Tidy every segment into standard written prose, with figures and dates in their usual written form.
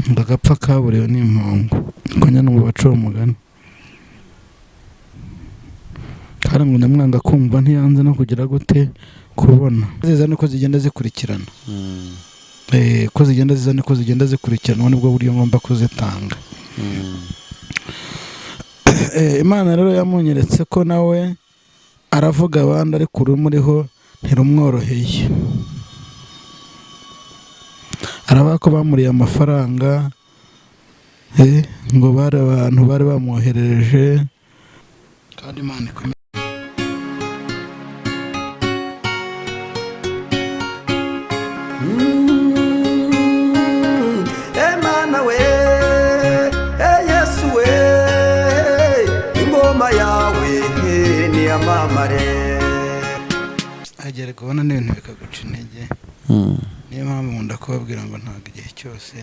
Ngo agapfa kaburiwe n'impongo, ngo nyine mu baca uwo mugani. Kandi ngo nyamwanga kumva ntiyanze no kugira gute kubona. Ziza niko zigenda zikurikirana. Ko zigenda ziza niko zigenda zikurikirana, nibwo buryo ngomba kuzitanga. Imana rero yamunyeretse ko nawe aravuga abandi ariko urumuriho ntirumworoheye. Aravuga ko bamuriye amafaranga, ngo bari abantu bari bamwoherereje, kandi Imana ikomeye. Emana we, Yesu we, ingoma yawe niyamamare. Agera kubona n'ibintu bikaguca intege. Niyo mpamvu nkunda kubabwira ngo ntabwo igihe cyose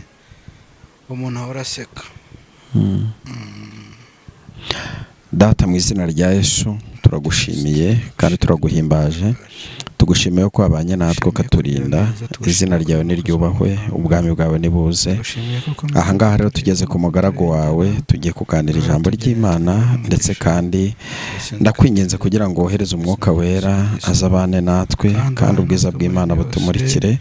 umuntu ahora aseka. Data, mu izina rya Yesu turagushimiye kandi turaguhimbaje. Tugushimiye ko wabanye natwe ukaturinda. Izina ryawe niryubahwe, ubwami bwawe nibuze. Ahangaha rero tugeze ku mugaragu wawe, tugiye kuganira ijambo ry'Imana, ndetse kandi ndakwinginze kugira ngo wohereze umwuka wera azabane natwe, kandi ubwiza bw'Imana butumurikire.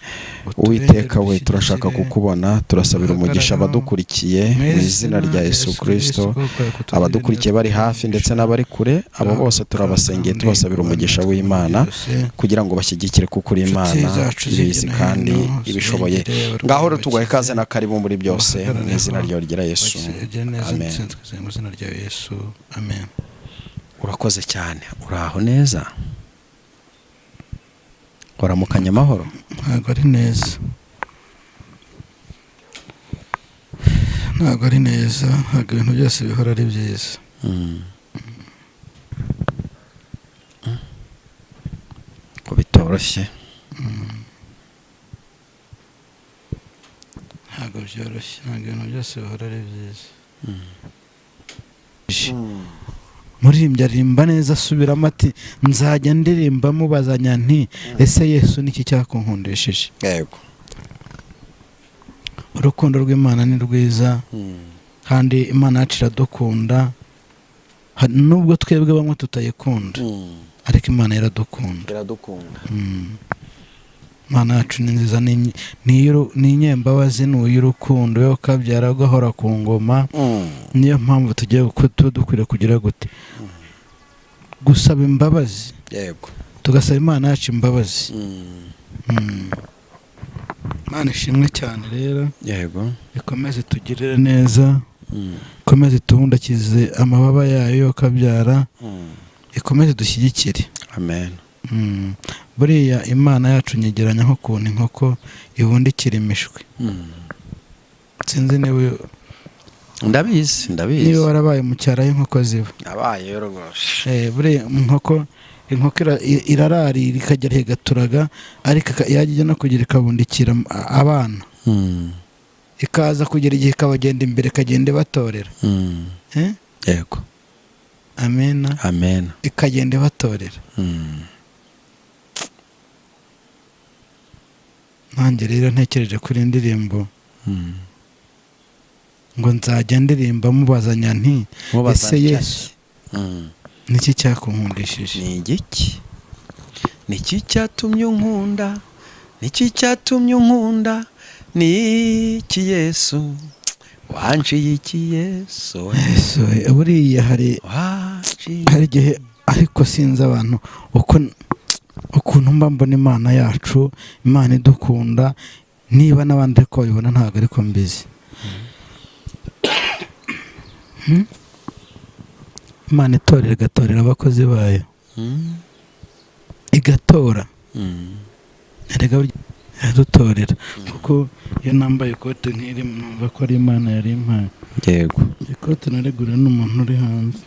Uwiteka we, turashaka kukubona, turasabira umugisha abadukurikiye mu izina rya Yesu Kristo. Abadukurikiye bari hafi ndetse n'abari kure, abo bose turabasengeye, tubasabira umugisha w'Imana kugira ngo bashyigikire kuko uri Imana ibizi kandi ibishoboye. Ngaho rero tuguhe ikaze na karibu muri byose mu izina ryawe ryera Yesu, amen. Mu izina rya Yesu, amen. Urakoze cyane, uraho neza, waramukanye amahoro? Ntabwo ari neza, ntabwo ari neza, ntabwo ibintu byose bihora ari byiza. Ko bitoroshye. Ntabwo byoroshye, ntabwo ibintu byose bihora ari byiza. Muririmbyi aririmba neza asubiramo ati nzajya ndirimba mubazanya nti ese Yesu niki cyakunkundishije? Yego. Urukundo rw'Imana ni rwiza, kandi Imana yacu iradukunda, nubwo twebwe bamwe tutayikunda, ariko Imana iradukunda. Iradukunda. Imana yacu ni nziza, ni inyembabazi, ni uy'urukundo, yo kabyara gahora ku ngoma. Niyo mpamvu tugiye tuba dukwiriye kugira gute? Gusaba imbabazi. Yego. Tugasaba Imana yacu imbabazi. Imana ishimwe cyane rero. Yego. Ikomeze tugirire neza, ikomeze tubundakize amababa yayo yo kabyara, ikomeze dushyigikire. Amen. Buriya Imana yacu nyegeranya nk'ukuntu inkoko ibundikira imishwi. Sinzi niba Ndabizi, ndabizi. Niba warabaye mu cyaro aho inkoko ziba. Nabayeyo rwose. Buriya inkoko irararira ikagera igaturaga, ariko yajya ijya no kugira ikabundikira abana, ikaza kugira igihe ikabagenda imbere, ikagenda ibatorera. Yego. Amena. Amen. Ikagenda ibatorera. Nanjye rero ntekereje kuri indirimbo ngo nzajya ndirimba mubazanya nti ese Yesu niki cyakunkundishije? Ni igiki? Niki cyatumye unkunda? Niki cyatumye unkunda? Ni iki Yesu wanciye iki Yesu? Yesu, buriya hari igihe, ariko sinzi abantu ukuntu mba mbona Imana yacu, Imana idukunda, niba n'abandi ariko babibona ntabwo ariko mbizi. Imana itorera igatorera abakozi bayo, igatora, erega iradutorera, kuko iyo nambaye ikote nk'iri numva ko ari Imana yari impaye. Yego. Ikote nariguriwe n'umuntu uri hanze.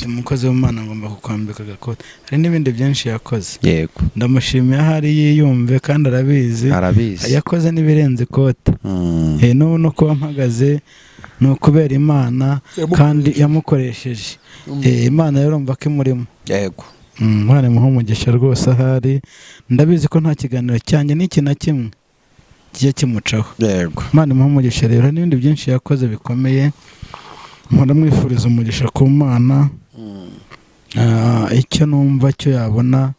Umukozi w'Imana ngomba kukwambika agakote. Hari n'ibindi byinshi yakoze. Yego. Ndamushimiye ahari yiyumve kandi arabizi. Arabizi. Yakoze n'ibirenze ikote. N'ubu no kuba mpagaze ni ukubera Imana kandi yamukoresheje. Imana rero urumva ko imurimo. Yego. Imana imuhe umugisha rwose ahari. Ndabizi ko nta kiganiro cyanjye n'iki na kimwe kijya kimucaho. Yego. Imana imuhe umugisha rero, n'ibindi byinshi yakoze bikomeye, mpora mwifuriza umugisha ku Mana. Icyo numva cyo yabona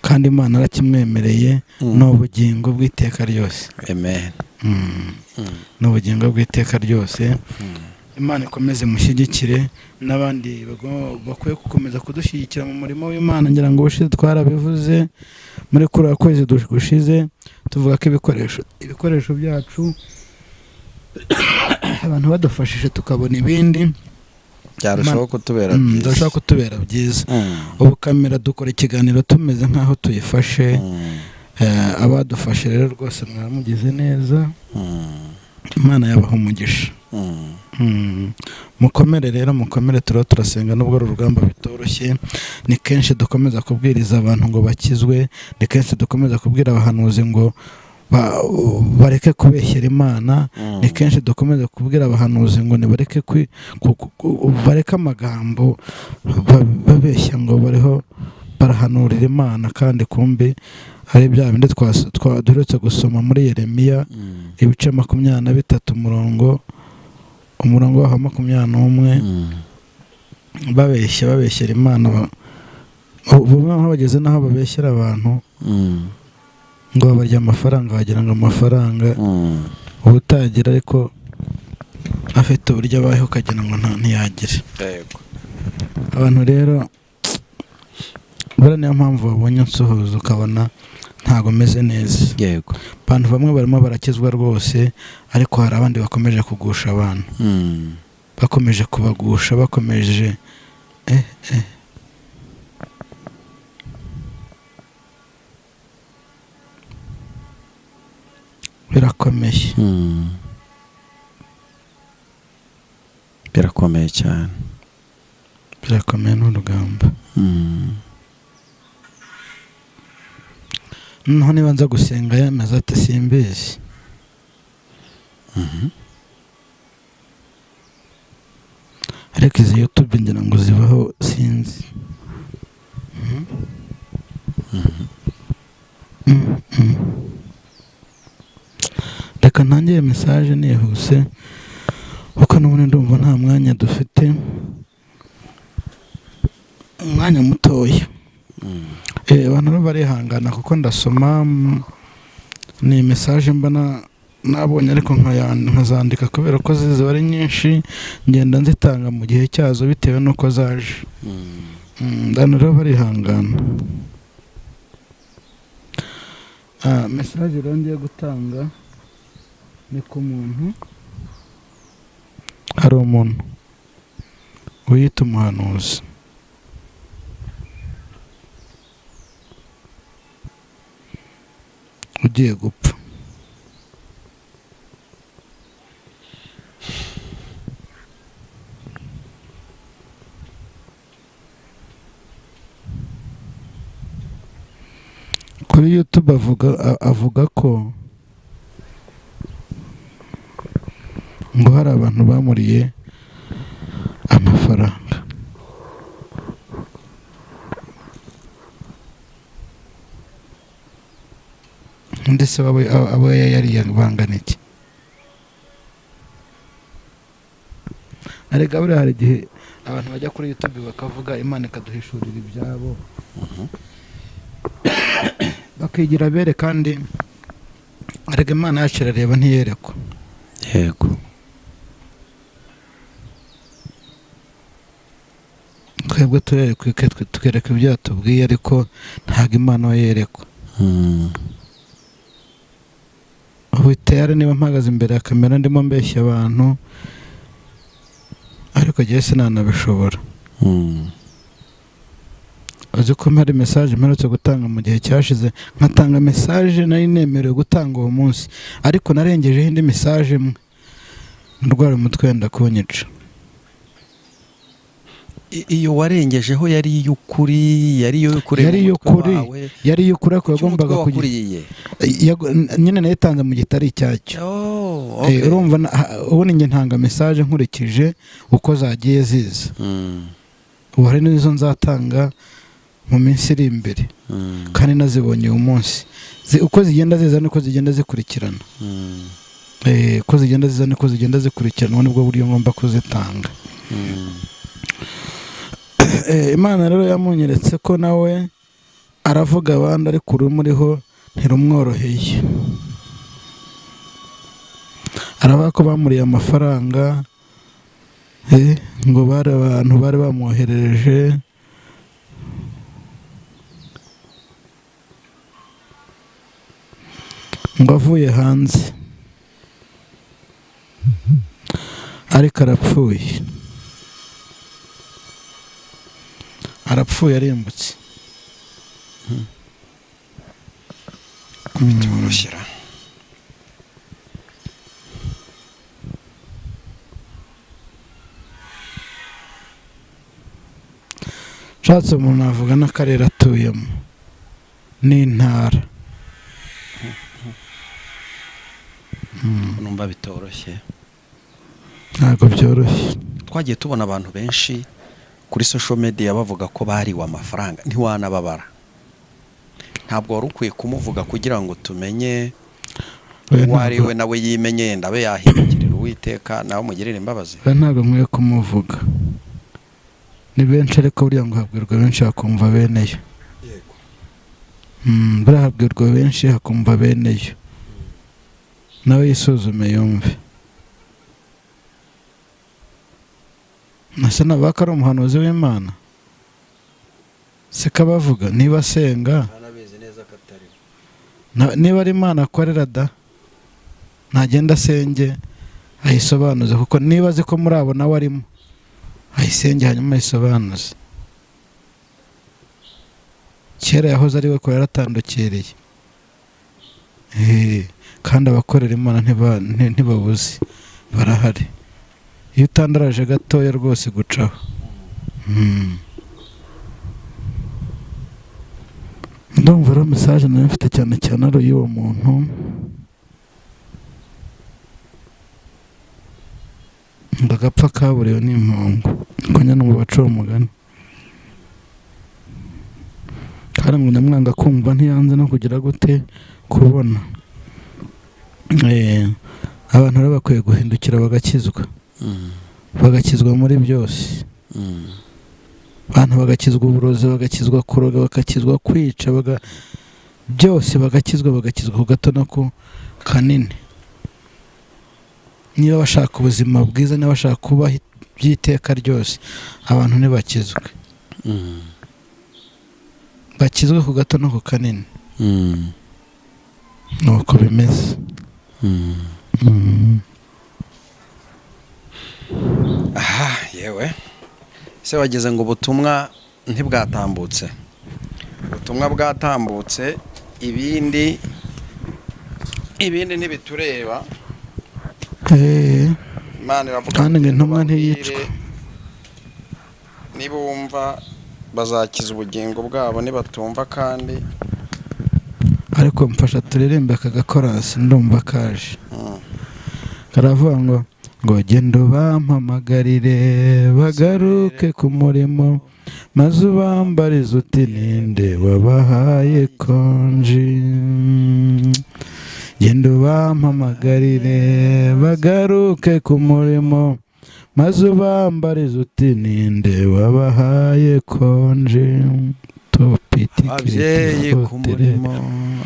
kandi Imana arakimwemereye, ni ubugingo bw'iteka ryose. Amen. Ni ubugingo bw'iteka ryose. Imana ikomeze mushyigikire n'abandi bakwiye gukomeza kudushyigikira mu murimo w'Imana. Ngira ngo ubushize twarabivuze muri kuriya kwezi gushize, tuvuga ko ibikoresho byacu abantu badufashije tukabona ibindi byarushaho kutubera byiza. Byarushaho kutubera byiza. Ubu kamera dukora ikiganiro tumeze nk'aho tuyifashe. Abadufashe rero rwose mwamugize neza. Imana yabaha umugisha. Mukomere rero, mukomere, turiho turasenga nubwo ari urugamba bitoroshye. Ni kenshi dukomeza kubwiriza abantu ngo bakizwe, ni kenshi dukomeza kubwira abahanuzi ngo bareke kubeshyera Imana, ni kenshi dukomeza kubwira abahanuzi ngo nibareke bareke amagambo babeshya ngo bariho barahanurira Imana, kandi kumbi ari bya bindi duherutse gusoma muri Yeremiya ibice 23 umurongo wa 21, babeshya babeshyera Imana, ubu bageze n'aho babeshyera abantu ngo babarya amafaranga, wagira ngo amafaranga ubutagira, ariko afite uburyo abayeho ukagira ngo ntiyagire. Abantu rero buriya niyo mpamvu babonye nsuhuza ukabona ntabwo meze neza. Yego. Abantu bamwe barimo barakizwa rwose, ariko hari abandi bakomeje kugusha abantu, bakomeje kubagusha, bakomeje birakomeye. Birakomeye cyane. Birakomeye n'urugamba. Noneho niba nza gusenga yemeza ati simbizi. Ariko izi YouTube ngira ngo zibaho sinzi. Reka ntangire message nihuse kuko n'ubundi ndumva nta mwanya dufite, umwanya mutoya. Abantu barihangana kuko ndasoma ni message mbona nabonye ariko nkazandika kubera ko ziba ari nyinshi, ngenda nzitanga mu gihe cyazo bitewe n'uko zaje. Abantu rero barihangana. Message rero ngiye gutanga ni ku muntu, hari umuntu wiyita umuhanuzi. Ugiye gupfa. Kuri YouTube avuga ko ngo hari abantu bamuriye amafaranga. Ndetse abo yari bangana iki? Arega buriya hari igihe abantu bajya kuri YouTube bakavuga Imana ikaduhishurira ibyabo, bakigira bere, kandi arega Imana yacu irareba ntiyerekwa. Yego. Twebwe turerekwa tukereka ibyo yatubwiye, ariko ntabwo Imana yerekwa. Ubu tayari niba mpagaze imbere ya kamera ndimo mbeshya abantu, ariko jye sinanabishobora. Uzi ko mpari message mperutse gutanga mu gihe cyashize, nkatanga message nari nemerewe gutanga uwo munsi, ariko narengejeho indi message imwe, ndwara umutwe wenda kunyica. Iyo warengejeho yari iy'ukuri, yari iy'ukuri, yari iy'ukuri, ariko yagombaga kugira nyine nayitanze mu gitari cyacyo. Urumva ubundi njye ntanga message nkurikije uko zagiye ziza. Ubu hari n'izo nzatanga mu minsi iri imbere, kandi nazibonye uyu munsi. Uko zigenda ziza niko zigenda zikurikirana. Uko zigenda ziza niko zigenda zikurikirana, nibwo buryo ngomba kuzitanga. Imana rero yamunyeretse ko nawe aravuga abandi, ariko urumuriho ntirumworoheye. Aravuga ko bamuriye amafaranga, ngo bari abantu bari bamwoherereje, ngo avuye hanze, ariko arapfuye, arapfuye arimbutse. Bitoroshye. Nshatse umuntu navuga n'akarere atuyemo n'intara. Numva bitoroshye. Ntabwo byoroshye. Twagiye tubona abantu benshi kuri social media bavuga ko bariwe amafaranga, ntiwanababara. Ntabwo wari ukwiye kumuvuga kugira ngo tumenye uwo ari we, nawe yimenye, ndabe yahindukirira Uwiteka nawe umugirire imbabazi. Ntabwo nkwiye kumuvuga, ni benshi, ariko buriya ngo habwirwa benshi hakumva beneyo. Buriya habwirwa benshi hakumva beneyo. Nawe yisuzume yumve. Ese nabaka ari umuhanuzi w'Imana? Siko abavuga, niba asenga, niba ari Imana akorera da, ntagenda asenge ayisobanuze, kuko niba azi ko muri abo nawe arimo, ayisenge hanyuma ayisobanuze. Kera yahoze ari we ko yaratandukiriye. Kandi abakorera Imana ntibabuze, barahari. Iyo utandaraje gatoya rwose gucaho. Ndumva rero message nayo mfite cyane cyane ari y'uwo muntu. Ngo agapfa kaburiwe n'impongo, ngo nyine mu baca uwo mugani. Kandi ngo nyamwanga kumva ntiyanze no kugira gute kubona. Abantu rero bakwiye guhindukira bagakizwa. Bagakizwa muri byose. Abantu bagakizwa uburozi, bagakizwa kuroga, bagakizwa kwica, byose bagakizwa, bagakizwa ku gato no ku kanini. Niba bashaka ubuzima bwiza, niba bashaka kubaho by'iteka ryose, abantu ntibakizwe. Bakizwe ku gato no ku kanini. Nuko bimeze. Aha, yewe se wageze ngo ubutumwa ntibwatambutse. Ubutumwa bwatambutse, ibindi ntibitureba. Imana iravuga kandi ngo intumwa ntiyicwa. Nibumva bazakiza ubugingo bwabo, nibatumva kandi. Ariko mfasha turirimbe aka gakorasi, ndumva kaje. Karavuga ngo ngo genda ubampamagarire bagaruke ku murimo, maze ubambarize uti ninde wabahaye konji. Genda ubampamagarire bagaruke ku murimo, maze ubambarize uti ninde wabahaye konji. Ababyeyi ku murimo,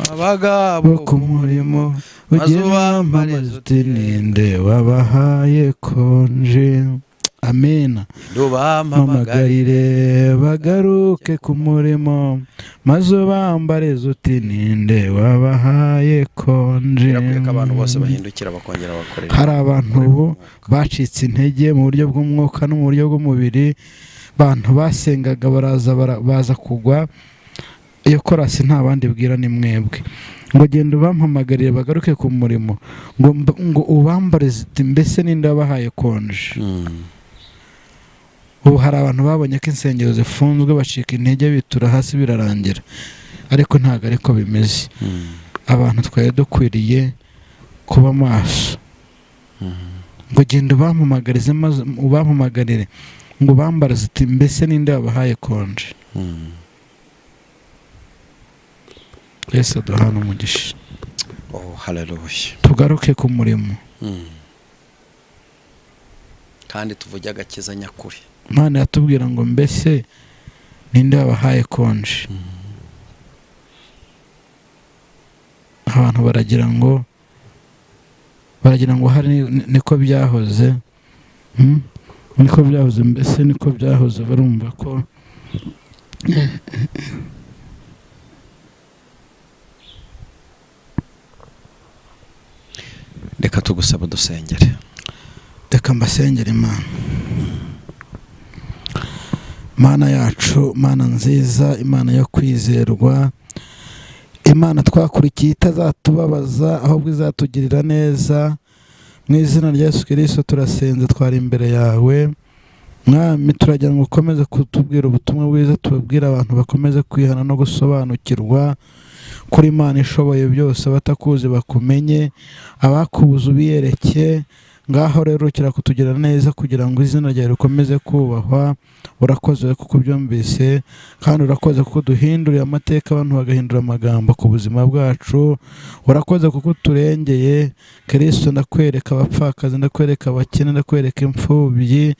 abagabo ku murimo, ugenda ubambarize uti ninde wabahaye konji. Amena. Mpamagarire bagaruke ku murimo, maze ubambarize uti ninde wabahaye konje. Birakwiye ko abantu bose bahindukira bakongera bakorera. Hari abantu ubu bacitse intege mu buryo bw'umwuka no mu buryo bw'umubiri, abantu basengaga baraza baza kugwa. Iyo korasi nta bandi bwira ni mwebwe. Ngo genda ubampamagarire bagaruke ku murimo, ngo ubambarize uti mbese ninde wabahaye konje. Ubu hari abantu babonye ko insengero zifunzwe bacika intege bitura hasi birarangira, ariko ntabwo ariko bimeze. Abantu twari dukwiriye kuba maso. Ngo genda ubampamagarize maze ubampamagarire, ngo ubambarize uti mbese ninde wabahaye konje. Yesu aduhana umugisha. Oh, haleluya. Tugaruke ku murimo. Kandi tuvuge agakiza nyakuri. Imana yatubwira ngo mbese ninde wabahaye konje? Abantu baragira ngo hari niko byahoze. Niko byahoze, mbese niko byahoze, barumva ko Reka tugusaba dusengere. Reka mbasengere Imana. Mana yacu, Mana nziza, Imana yo kwizerwa, Imana twakurikiye itazatubabaza ahubwo izatugirira neza. Mu izina rya Yesu Kristo turasenze, twari imbere yawe Mwami, turagira ngo ukomeze kutubwira ubutumwa bwiza, tubabwire abantu bakomeze kwihana no gusobanukirwa kuri Imana ishoboye byose, abatakuzi bakumenye, abakubuze ubiyereke. Ngaho rero kirakutugira neza kugira ngo izina ryawe rikomeze kubahwa. Urakoze kuko ubyumvise, kandi urakoze kuko duhinduriye amateka, abantu bagahindura amagambo ku buzima bwacu. Urakoze kuko turengeye. Kristo, ndakwereka abapfakazi, ndakwereka abakene, ndakwereka imfubyi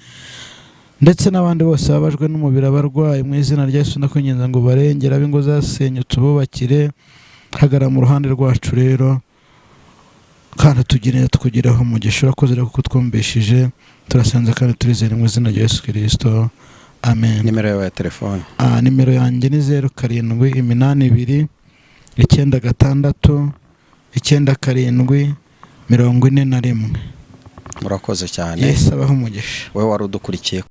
ndetse n'abandi bose babajwe n'umubiri, abarwayi. Mu izina rya Yesu ndakwinginze ngo barengere, ab'ingo zasenyutse ububakire. Hagarara mu ruhande rwacu rero, kandi tugire tukugireho umugisha. Urakoze rero kuko twumvishije, turasenze kandi turizere mu izina rya Yesu Kristo, amen. Nimero yawe ya telefone? Nimero yanjye ni 0 7 8 2 9 6 9 7 41. Murakoze cyane. Yesu abahe umugisha. Wowe wari udukurikiye.